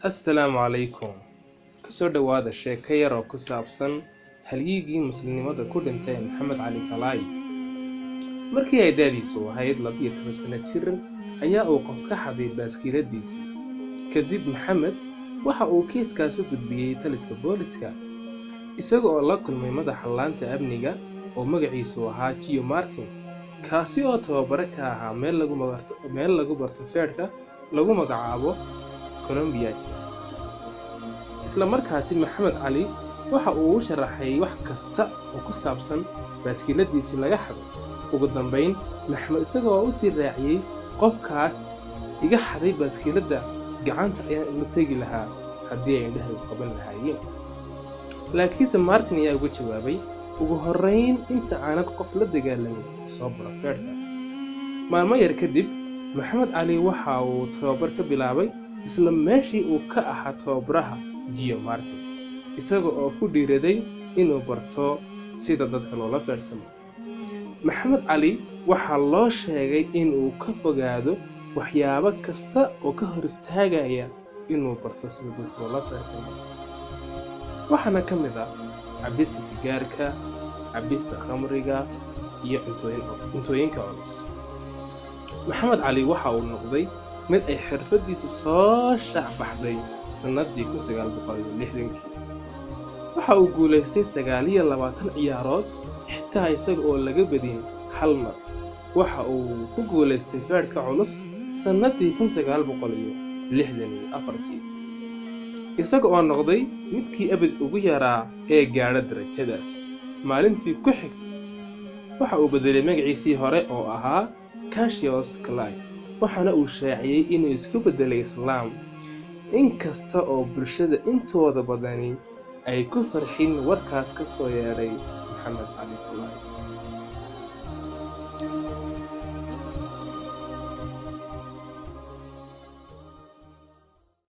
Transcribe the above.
Assalaamu calaykum. Kusoo dhowaada sheeko yar oo ku saabsan halyeygii muslimnimada ku dhintay Maxamed Cali Kalaay. Markii ay da'diisu ahayd 12 sano jir ayaa uu qof ka xaday baaskiiladiisii. Kadib Maxamed waxa uu kiiskaas u gudbiyey taliska booliska, isaga oo la kulmay madaxa laanta amniga oo magaciisu ahaa Gio Martin, kaasi oo tababare ka ahaa meel lagu barto feerka lagu magacaabo Columbia Gym. Isla markaasi Maxamed Cali waxa uu u sharaxay wax kasta oo ku saabsan baaskiiladiisii laga xaday. Ugu dambayn, Maxamed isaga oo u sii raaciyey, qofkaas iga xaday baaskiiladda gacanta ayaan ula tegi lahaa haddii ay indhahaygu qaban lahaayeen. Laakiinse Martin ayaa uga jawaabay, ugu horrayn inta aanad qof la dagaalamin soo baro feerka. Maalmo yar kadib, Maxamed Cali waxa uu tababar ka bilaabay isla meeshii uu ka ahaa tababaraha Gio Martin, isaga oo ku dhiiraday inuu barto sida dadka loola feertamo. Maxamed Cali waxaa loo sheegay inuu ka fogaado waxyaabo kasta oo ka hor istaagaya inuu barto sida dadka loola feertamo. Waxaana ka mid ah cabista sigaarka, cabista khamriga iyo cuntooyinka culus. Maxamed Cali waxa uu noqday mid ay xirfadiisu soo shaac baxday sannadii 1960-kii. Waxa uu guulaystay 29 ciyaarood, xitaa isaga oo laga badin hal mar. Waxa uu ku guulaystay feerka culus sannadii 1964-tii, isaga oo noqday midkii abid ugu yaraa ee gaadha darajadaas. Maalintii ku xigtay waxa uu bedelay magaciisii hore oo ahaa Cassius Clay, waxaana uu shaaciyey inuu isku beddelay Islaam, inkasta oo bulshada intooda badani ay ku farxin warkaas ka soo yeedhay Maxamed Cali Kalaay.